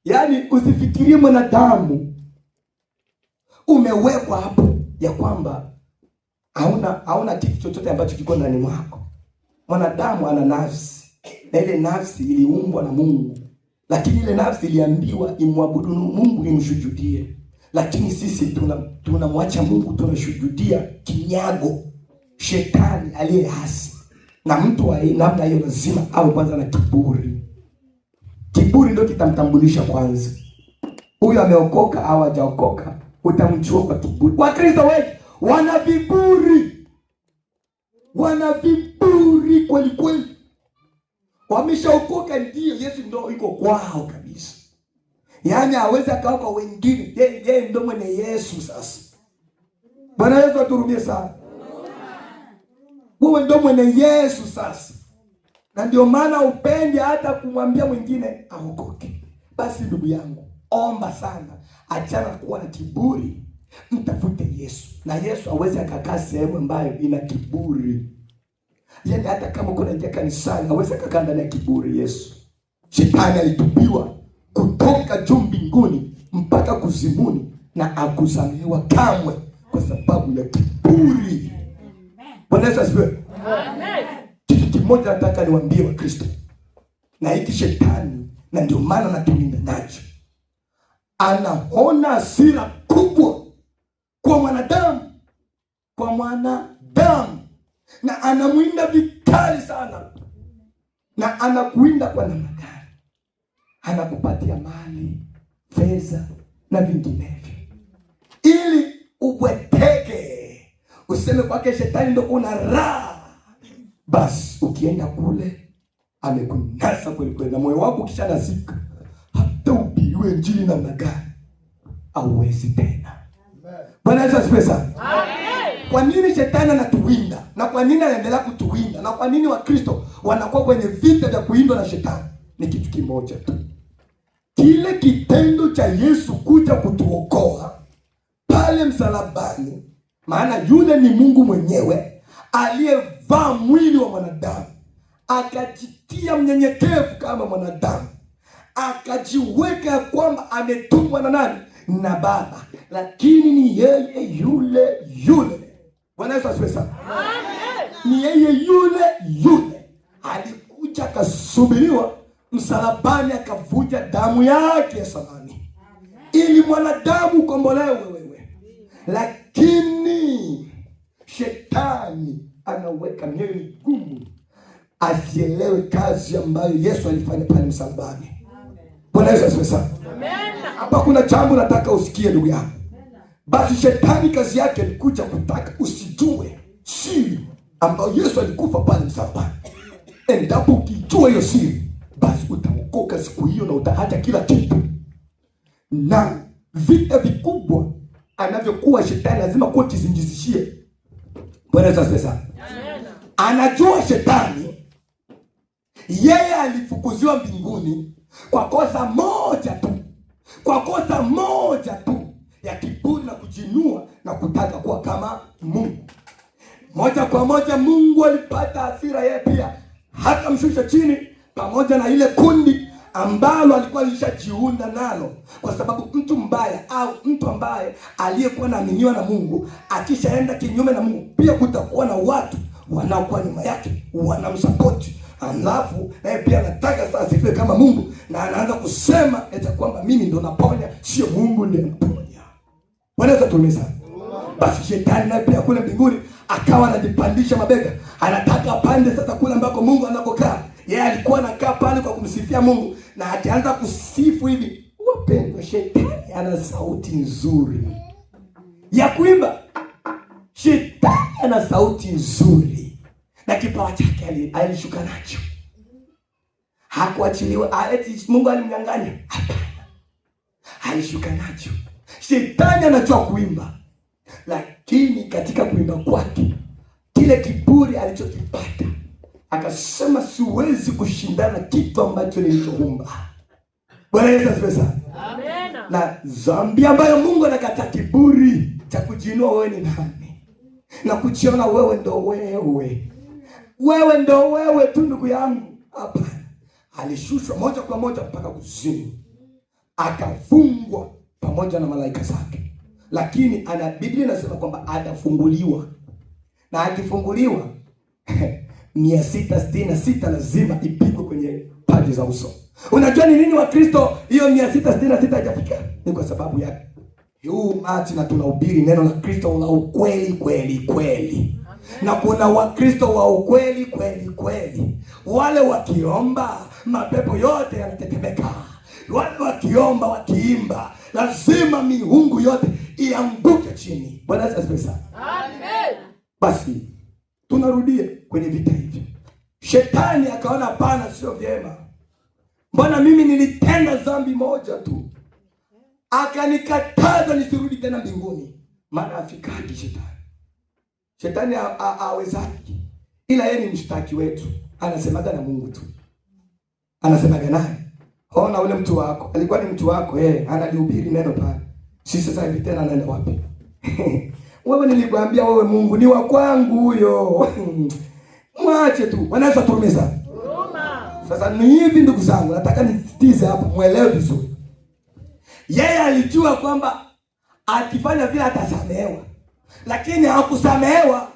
Yaani usifikirie mwanadamu umewekwa hapo ya kwamba hauna kitu chochote ambacho kiko ndani mwako. Mwanadamu ana nafsi, na ile nafsi iliumbwa na Mungu, lakini ile nafsi iliambiwa imwabudu Mungu, imsujudie. Lakini sisi tunamwacha Mungu, tunashujudia kinyago, shetani aliyeasi. Na mtu wa namna hiyo lazima awe kwanza na kiburi. Kiburi ndio kitamtambulisha kwanza, huyu ameokoka au hajaokoka, utamjua kwa kiburi. Wakristo wengi wana viburi, wana viburi kweli kweli. Wameshaokoka, ndio Yesu ndio yuko kwao kabisa. Yaani hawezi akawa kwa wengine, yeye ndio mwenye Yesu sasa. Bwana Yesu atuhurumie sana. Wewe ndio mwenye Yesu sasa, na ndio maana upendi hata kumwambia mwingine aokoke. Basi ndugu yangu, omba sana, achana kuwa na kiburi, mtafute Yesu. Na Yesu aweze akakaa sehemu ambayo ina kiburi. Yaani hata kama uko unaingia kanisani, aweze akakaa ndani ya kiburi. Yesu, shetani alitupiwa kutoka juu mbinguni mpaka kuzimuni na akusamehewa kamwe kwa sababu ya kiburi. Bwana Yesu asifiwe. Kitu kimoja nataka niwaambie Wakristo, na hiki shetani, na ndio maana natulinda nacho, anaona hasira kubwa kwa mwanadamu, kwa mwanadamu, na anamwinda vikali sana. Na anakuinda kwa namna gani? Anakupatia mali, fedha na vinginevyo, ili ubweteke, useme kwake shetani ndo kuna raha. Basi ukienda kule amekunasa kweli kweli, na moyo wako ukishanasika, hata upiliwe injili namna gani hauwezi tena. Bwana Yesu asifiwe sana. Kwa nini shetani anatuwinda? Na kwa nini anaendelea kutuwinda? Na kwa nini Wakristo wanakuwa kwenye vita vya kuwindwa na shetani? Ni kitu kimoja tu, kile kitendo cha Yesu kuja kutuokoa pale msalabani. Maana yule ni Mungu mwenyewe aliyevaa mwili wa mwanadamu, akajitia mnyenyekevu kama mwanadamu, akajiweka ya kwamba ametumwa na nani? Na Baba, lakini ni yeye yule yule. Bwana Yesu asifiwe sana. Ni yeye yule yule alikuja akasubiriwa msalabani, akavuja damu yake ya thamani ili mwanadamu ukombolewe wewe. Lakini shetani anaweka mioyo migumu asielewe kazi ambayo Yesu alifanya pale msalabani. Bwana Yesu asifiwe sana. Hapa kuna jambo nataka usikie ndugu yangu. Basi shetani kazi yake ni kuja kutaka usijue siri ambayo Yesu alikufa pale msalabani. Endapo ukijua hiyo siri, basi utaokoka siku hiyo na utaacha kila kitu. Na vita vikubwa anavyokuwa shetani lazima kuwa kizingizishie. Bwana Yesu asifiwe sana. Anajua shetani yeye alifukuziwa mbinguni kwa kosa moja tu, kwa kosa moja tu ya kiburi na kujinua na kutaka kuwa kama Mungu. Moja kwa moja Mungu alipata hasira, yeye pia hakamshusha chini pamoja na ile kundi ambalo alikuwa alishajiunda nalo, kwa sababu mtu mbaya au mtu ambaye aliyekuwa naaminiwa na Mungu akishaenda kinyume na Mungu, pia kutakuwa na watu wanaokuwa nyuma yake wanamsapoti, alafu naye pia anataka sasa asifiwe kama Mungu, na anaanza kusema eti kwamba mimi ndo naponya, sio Mungu ndiye anaponya. Wanaweza tuuliza. Basi shetani naye pia kule mbinguni akawa anajipandisha mabega, anataka apande sasa kule ambako Mungu anakokaa. Yeye alikuwa anakaa pale kwa kumsifia Mungu, na akianza kusifu hivi, wapendwa, shetani ana sauti nzuri ya kuimba. Shetani ana sauti nzuri na kipawa chake alishuka nacho, hakuachiliwa eti Mungu alimnyang'anya. Hapana, alishuka nacho. Shetani anajua kuimba, lakini katika kuimba kwake kile kiburi alichokipata akasema, siwezi kushindana kitu ambacho nilichoumba. Bwana Yesu asifiwe sana. Amen. Na dhambi ambayo Mungu anakataa kiburi cha kujiinua wewe ni nani na kujiona wewe ndo wewe, wewe ndo wewe tu ndugu yangu. Hapana, alishushwa moja kwa moja mpaka kuzimu, akafungwa pamoja na malaika zake, lakini ana Biblia inasema kwamba atafunguliwa, na akifunguliwa 666 lazima ipigwe kwenye paji za uso. Unajua ni nini Wakristo hiyo 666 haijafika? Ni kwa sababu ya huu umati, na tunahubiri neno la Kristo la ukweli kweli kweli. Na kuna Wakristo wa ukweli kweli kweli, wale wakiomba mapepo yote yanatetemeka, wale wakiomba wakiimba lazima miungu yote ianguke chini. Bwana Yesu asifiwe sana. Amen. Basi tunarudia kwenye vita hivi. Shetani akaona hapana, sio vyema, mbona mimi nilitenda dhambi moja tu, akanikataza nisirudi tena mbinguni. Maana afikaje shetani? Shetani awezaki. Ila yeye ni mshtaki wetu, anasemaga na Mungu tu, anasemaga naye. Ona ule mtu wako alikuwa ni mtu wako, analihubiri neno pale. Sisi sasa hivi tena anaenda wapi? Wewe nilikwambia wewe Mungu ni wa kwangu huyo. Mwache tu. Bwana Yesu atuhurumie sana. Sasa ni hivi ndugu zangu, nataka nisisitize hapo muelewe vizuri. Yeye alijua kwamba akifanya vile atasamehewa, lakini hakusamehewa.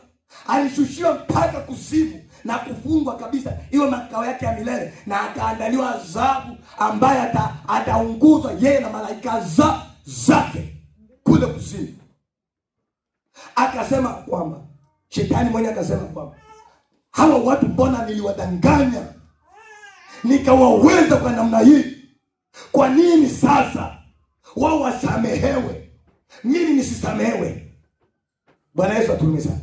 Alishushiwa mpaka kuzimu na kufungwa kabisa, iwe makao yake ya milele, na akaandaliwa adhabu ambaye ataunguzwa yeye na malaika zake kule kuzimu. Akasema kwamba shetani mwenyewe akasema kwamba hawa watu mbona niliwadanganya nikawaweza kwa namna hii, kwa nini sasa wao wasamehewe mimi nisisamehewe? Bwana Yesu atuhurumie sana.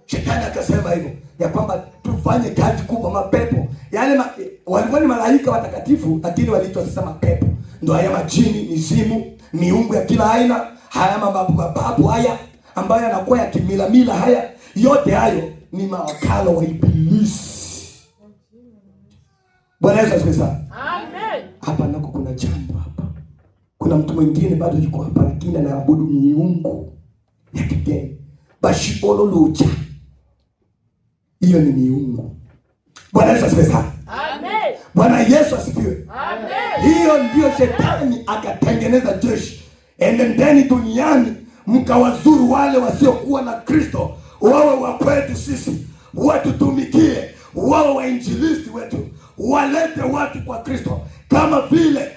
Shetani akasema hivyo ya kwamba tufanye kazi kubwa, mapepo yale walikuwa ni malaika watakatifu, lakini waliitwa sasa mapepo. Ndio haya majini, mizimu, miungu ya kila aina, haya mababu mababu haya ambayo yanakuwa ya kimila mila, haya yote hayo ni mawakala wa Ibilisi. Bwana Yesu asifiwe sana. Amen. Hapa nako kuna jambo hapa. Kuna mtu mwingine bado yuko hapa lakini anaabudu miungu ya kigeni. Bashiololucha. Hiyo ni miungu. Bwana Yesu asifiwe sana. Amen. Bwana Yesu asifiwe. Amen. Hiyo ndio shetani akatengeneza jeshi. Enendeni duniani mkawazuru wale wasiokuwa na Kristo, wawe wa kwetu sisi, watutumikie, wawe wainjilisti wetu, walete watu kwa Kristo, kama vile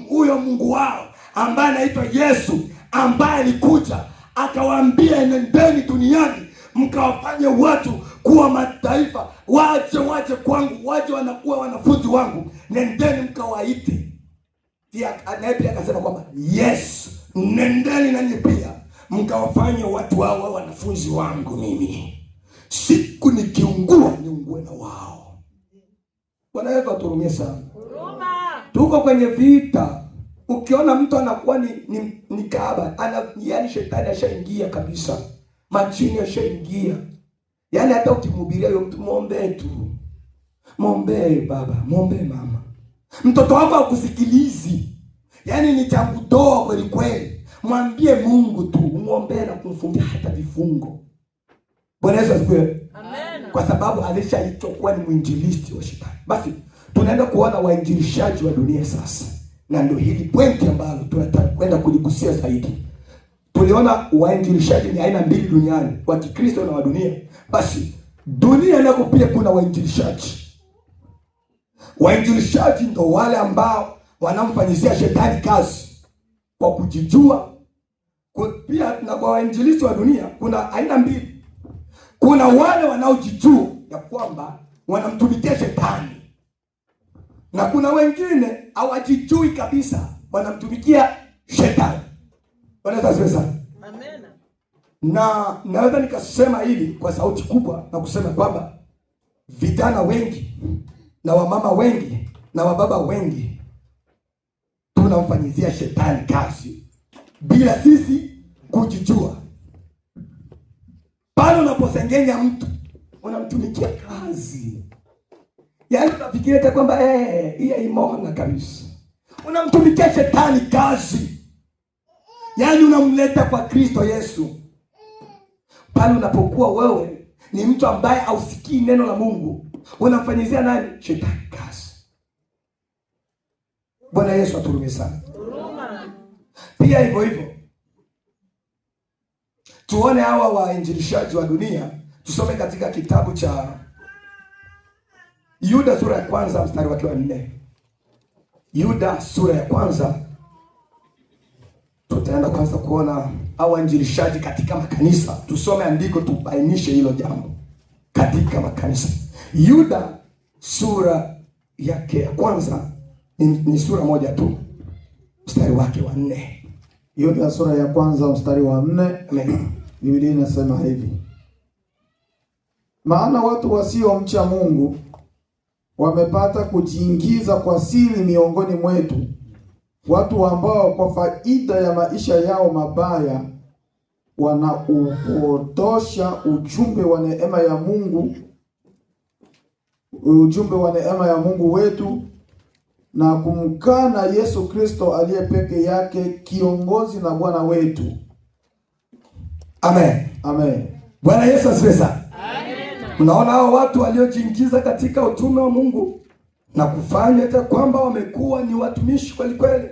huyo Mungu wao ambaye anaitwa Yesu, ambaye alikuja akawaambia enendeni duniani mkawafanye watu kuwa mataifa, waje kwangu, waje wanakuwa wanafunzi wangu, nendeni mkawaite. Naye pia akasema kwamba yes, nendeni nanyi pia mkawafanye watu hao wawe wanafunzi wangu mimi, siku nikiungua niungue na wao. Bwana Yesu atuhurumie sana. Tuko kwenye vita. Ukiona mtu anakuwa ni kahaba, yaani shetani ashaingia kabisa, majini ashaingia. Yaani hata ukimhubiria huyo mtu, muombe tu, muombe baba, muombe mama. Mtoto wako hakusikilizi, yaani ni cha kutoa kweli kweli. Mwambie Mungu tu, muombe na kumfungia hata vifungo. Bwana Yesu asifiwe. Amen. Kwa sababu alishaitwa kuwa ni mwinjilisti wa shetani. Basi tunaenda kuona wainjilishaji wa dunia sasa, na ndio hili pointi ambalo tunataka kwenda kuligusia zaidi. Tuliona wainjilishaji ni aina mbili duniani, wa Kikristo na wa dunia. Basi dunia nako pia kuna wainjilishaji. Wainjilishaji ndo wale ambao wanamfanyizia shetani kazi kwa kujijua. Pia na kwa wainjilisti wa dunia kuna aina mbili. Kuna wale wanaojijua ya kwamba wanamtumikia shetani, na kuna wengine hawajijui kabisa, wanamtumikia shetani. Bwana Yesu asifiwe sana. Amen. Na naweza nikasema hili kwa sauti kubwa na kusema kwamba vijana wengi na wamama wengi na wababa wengi tunamfanyizia shetani kazi bila sisi kujijua. Pale unaposengenya mtu unamtumikia kazi, yaani unafikiria hata kwamba hiyo imeona kabisa, unamtumikia shetani kazi, yaani unamleta kwa Kristo Yesu. Pale unapokuwa wewe ni mtu ambaye hausikii neno la Mungu, unamfanyizia nani? Shetani kazi. Bwana Yesu atuhurumie sana. Pia hivyo hivyo tuone hawa wainjilishaji wa dunia. Tusome katika kitabu cha Yuda sura ya kwanza mstari wake wa 4. Yuda sura ya kwanza, tutaenda kwanza kuona hawa wainjilishaji katika makanisa. Tusome andiko tubainishe hilo jambo katika makanisa. Yuda sura yake ya kwanza ni sura moja tu, mstari wake wa 4. Yuda sura ya kwanza mstari wa 4. Amen. Biblia inasema hivi: maana watu wasiomcha Mungu wamepata kujiingiza kwa siri miongoni mwetu, watu ambao kwa faida ya maisha yao mabaya Wanaupotosha ujumbe wa neema ya Mungu, ujumbe wa neema ya Mungu wetu na kumkana Yesu Kristo aliye peke yake kiongozi na Bwana wetu. Amen. Amen. Bwana Yesu asifiwe sana. Unaona hao watu waliojiingiza katika utume wa Mungu na kufanya hata kwamba wamekuwa ni watumishi kweli kweli,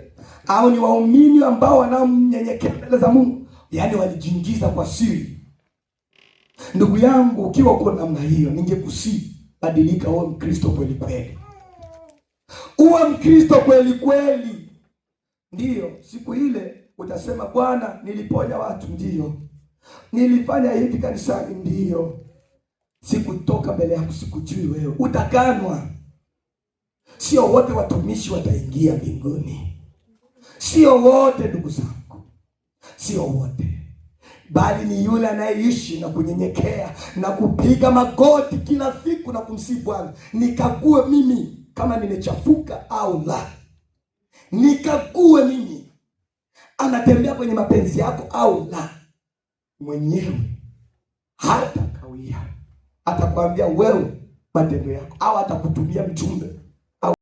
au ni waumini ambao wanaomnyenyekea mbele za Mungu, yaani walijiingiza kwa siri. Ndugu yangu, ukiwa uko namna hiyo, ningekusii badilika, uwe Mkristo kweli kweli, uwe Mkristo kweli kweli. Ndiyo, siku ile utasema Bwana, niliponya watu, ndiyo nilifanya hivi kanisani, ndiyo sikutoka mbele yako, sikujui wewe. Utakanwa. Sio wote watumishi wataingia mbinguni, sio wote ndugu zangu, sio wote, bali ni yule anayeishi na kunyenyekea na kupiga magoti kila siku na kumsihi Bwana, nikague mimi kama nimechafuka au la, nikague mimi, anatembea kwenye mapenzi yako au la. Mwenyewe hata kawia, atakwambia wewe matendo yako, au atakutumia mjumbe.